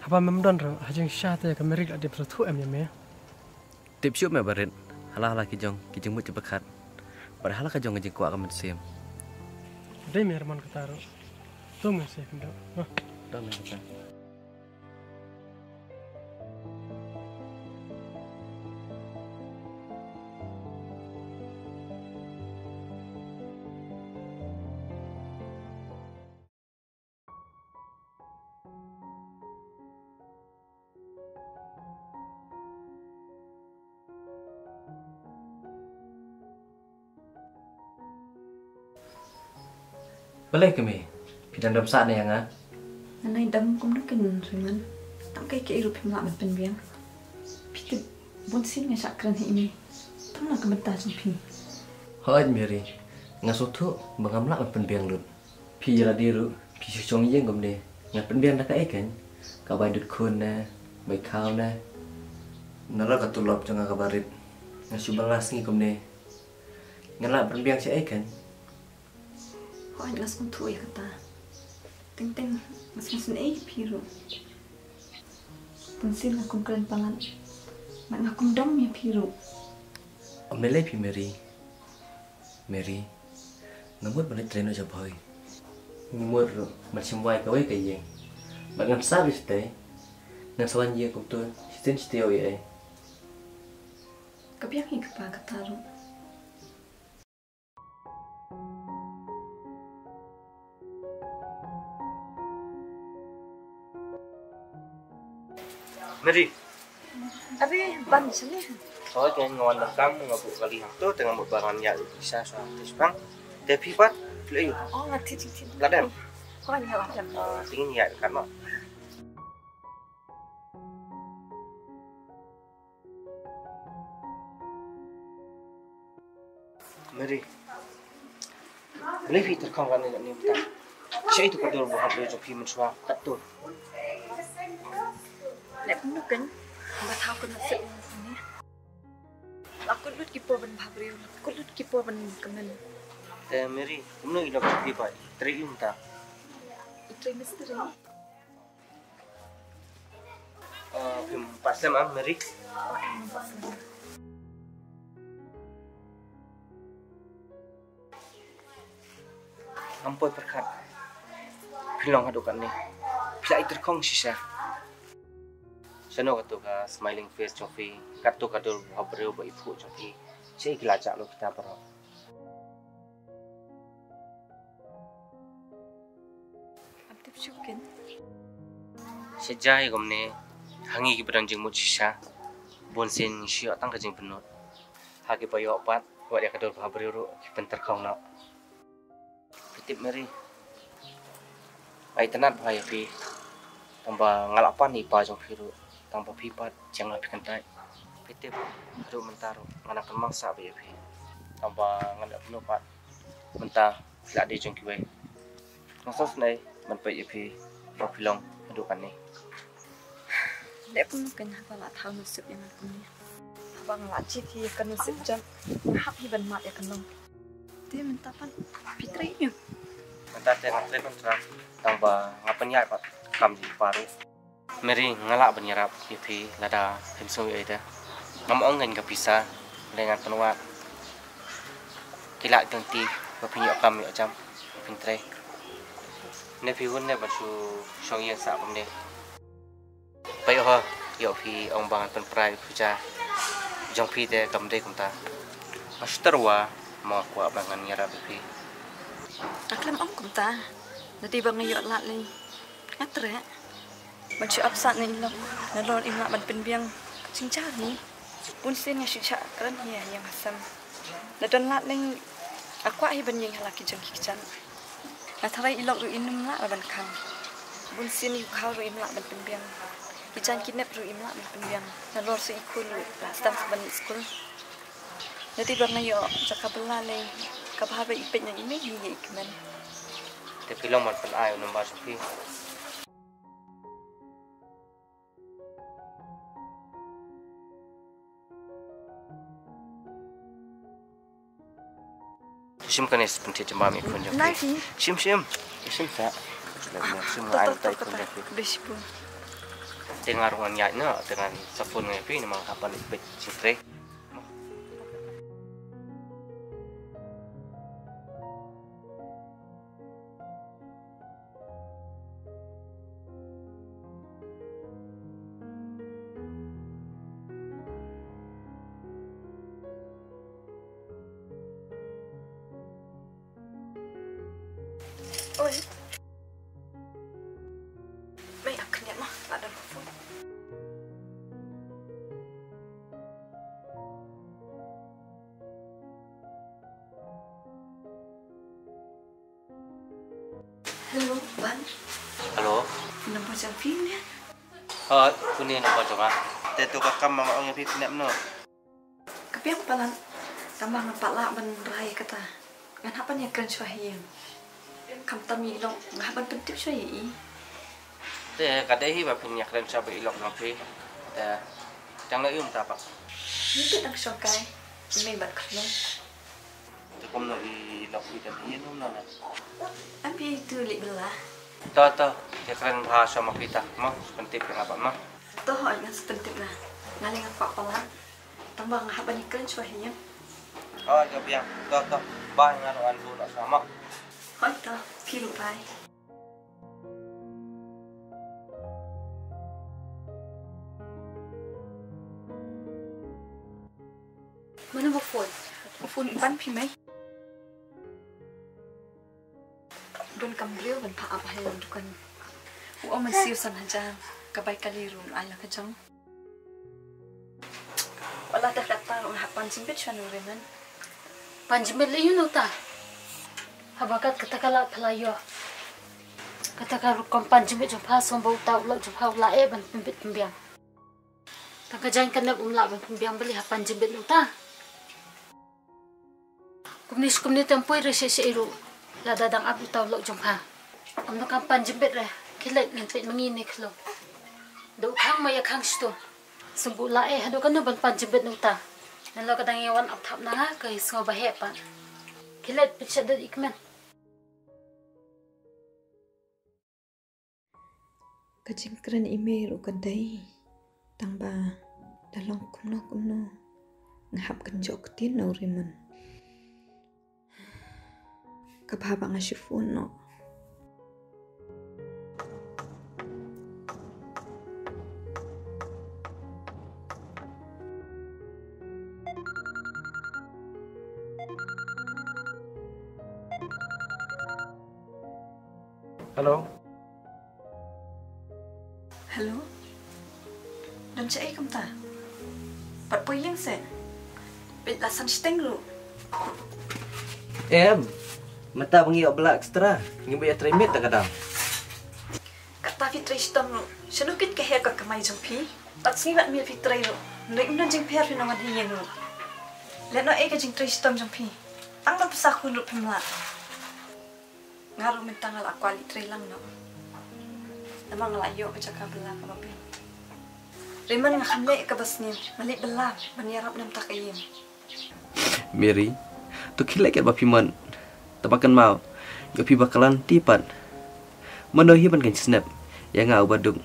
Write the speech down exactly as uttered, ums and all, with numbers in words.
Ba mem don ruh, ha jingshisha te ka Mary la dep sngewthuh em ïa me. Tip shuh me Barit, hala hala ki jong ki jingmut jingpyrkhat bad hala ka jong ka jingkwah ka mynsiem. Dei me, Arman, kata ruh. To me, sngewbha kynduh. Don me kata. Balei kmie, phi dang dom sah ne ïa nga? Nga dang dom kumno keiñ Arman. Tang kaei kaei ruh phim lah ban pynbiang. Phi tip, bunsien nga shah kren ha ine tang na ka bynta jong phi. Hooid Mary, nga sngewthuh ba ngam lah ban pynbiang lut. Phi ïa lade ruh phi shu shong ïing kumne, ngan pynbiang da kaei keiñ? Ka bai dud khun ne, bai khaw ne? Nalor ka tulop jong nga kaba rit, nga shu bang la sngi kumne, ngan lah pynbiang shaei keiñ? Hooid, nga sngewthuh ïa kata. Teng teng nga sngewsynei ïa phi ruh. Bunsien nga kum kren palat bad nga kum dom ïa phi ruh. Ym lei lei phi Mary. Mary, nga mut ban leit trei noh sha Bhoi. Nga mut ruh ban shim wai kawei ka ïing. Bad ngan sah ruh shatei. Ngan sa wan ïing kumto shisien shatei ïa ei. Ka biang hi kpa kata ruh. Mary. Are, ban shane. Hooid, nga wan da kam, nga buh kali hangto, te nga mut ba ngan ïaid sha sha te shipang. Te phi pat, phi la ïoh. Oh, nga thied, thied, thied. La dem? Hooid, nga la dem. Ah, te ngin ïaid kat noh. Mary. Balei phi tyrkhong kane kane mynta? Shaei tu ka dur ba hap jong phi mynshuwa katto? Leh kumno keiñ ba thaw ka nusip ïa nga kane? La kut lut ki por ban bhabriew, la kut lut ki por ban kmen. Te Mary, kumno i lok jong phi ba i trei ïa u mynta? I trei mistri. Ah, phim pat slem am, Mary? Ngam poi pyrkhat. Phi long haduh katne. Phi la i tyrkhong shisha. Shano kato ka smiling face jong phi, kato ka dur bhabriew ba i phuh jong phi. Shaei ki la jah lut kita baroh. Ngam tip shuh keiñ. Sha jai kumne, ha ngi kiba don jingmut shisha, bunsien ngi shu ïoh tang ka jingpynlut. Ha kiba ïoh pat, wat ïa ka dur bhabriew ruh ki pyntyrkhong noh. Phi tip Mary, nga itynnad bha ïa phi. Tangba nga la pan ïa i pa jong phi ruh, tangba phi pat jong nga phi kyntait. Phi tip, haduh mynta ruh nga nang kynmaw sah bha ïa phi. Tangba ngan ïa kumno pat, mynta phi la dei jong kiwei. Nga sngewsynei ban peit ïa phi ba phi long haduh katne. Leh kumno keiñ haba la thaw nusip ïa nga kumne. Haba nga la jied hi ïa ka nusip jong nga, hap hi ban mad ïa ka long. Te mynta pat phi trei ïa u? Mynta te nga trei contract, tangba nga pynïaid pat kam jong i pa ruh. Mary, nga lah ban ïarap ïa phi lada phim sngew ei ei te. Ngam ong keiñ ka pisa, lei ngan pynwad. Ki lad ki lynti ba phin ïoh kam ïoh jam, ba phin trei. Ne phi hun ne ban shu shong ïing sah kumne. Peit ho, ïoh phi ong ba ngan pynpra ïa u future jong phi te kam dei kumta. Nga shu tyrwa, ma nga kwah ba ngan ïarap ïa phi. Nga khlem ong kumta. Lada ba nga ïoh lad lei, nga treh. Ban shu ap sah na i lok, nalor im lah ban pynbiang ka jingjia hi. Bunsien nga shu shah kren hi ha ïing ha sem. La don lad lei nga kwah hi ban ïeng ha la ki jong ki kjat. La tharai i lok ruh im lah ban khang. Bunsien i u khaw ruh im lah ban pynbiang. Ki jaiñ ki nep ruh im lah ban pynbiang. Nalor sa i khun ruh la sdang sa ban leit skul. Lada ba nga ïoh jaka bylla lei, kaba haba i peit na i mei hi ïa i kmen. Te phi long ban pynai u number jong phi. Shim kane sa pynthied jamba mi phone jong phi. Nai phi. Shim, shim. Shim sa. Shim, ngai tai phone jong phi. Khublei shibun. Te nga ruh ngan ïaid noh, te ngan sa phone ïa phi namar nga hap ban peit jingtrei. Oi. Mei, ap khyndiat ma, la don ka phone. Hello, Wan. Hello. Number jong phi ne? Hooid, une number jong nga. Te to ka kam ma nga ong ïa phi, phi nep noh? Ka biang palat, tang ba nga pat lah ban rai kata. Ngan hap ban ïakren shuwa ha ïing. Khamtam i lok, nga hap ban pyntip shuwa ïa i. Te ka dei hi ba phin ïakren shuwa bad i lok jong phi. Te tang la um ta pat. Ni te tang shong kai. Mei bad khlong. Te kumno i lok phi, te ïa num na na. Am phi tu li bela. To to, ïakren bha shuwa ma phi ta. Mo, pyntip ïa nga pat mo. To hooid, ngan sa pyntip na. Nga leh nga kwah palat. Tang ba nga hap ban ïakren shuwa ha ïing. Hooid, ka biang. To to. Bye, nga ruh ngan buh noh shuwa mo. Hooid to, phi ruh bye. Mano ba phone? Ba phone ban phi mei? Don kam briew ban phah ap ha ïing dukan. U ong mynsiem san hajar. Ka bai kali ruh ai la ka jong. Wat la da kata ruh nga hap pan jingbit shuwa na u Raymond. Pan jingbit lei ïa uno uta? Haba kat kata ka lad pha la ïoh. Kata ka rukom pan jingbit jong pha, sngewbha uta u lok jong pha u la eh ban pynbit pynbiang. Tang ka jaiñ ka nep um lah ban pynbiang balei ha pan jingbit na uta. Kumne shi kumne te ym poi re shisha ruh. Lada dang ap uta u lok jong pha. Kumno kam pan jingbit re. Khie leit ngan peit ma ngi ne khlong. Da u khang ma ïa khang shto. Sngewbha u la eh haduh kano ban pan jingbit na uta. Nalor ka dang ïa wan ap thap na nga ka sngew ba heh pat. Khie leit peit sha dut i kmen. Ka jingkren i mei ruh ka dei, tang ba da long kumno kumno nga hap kynjoh ktien na u Raymond. Ka bha ba nga shu phone noh. Hello. Hello. Don shaei kumta? Pat poi ïing seh? Peit la san shiteng ruh. Em, mynta ba ngi ïoh bylla extra, ngi ba ïa trei miet da ka dang. Kata phi trei shitom ruh. Shano kin ka her ka kamai jong phi? Pat sngi bad miet phi trei ruh. Hynrei ym don jingpher phi nang wan ha ïing ruh. Lehnoh ei ka jingtrei shitom jong phi. Tang ban pisa khun ruh phim lah. Nga ruh mynta nga la kwah leit trei lang noh. Namar nga la ïoh ka jaka bylla kaba biang. Raymond, nga kham leh kaba sniew, nga leit bylla ban ïarap na bynta ka ïing. Mary, to khie leh kat ba phi mon. Tangba kynmaw, ïoh phi ba klan te pat. Mano hi ban kren snep ïa nga uba duk.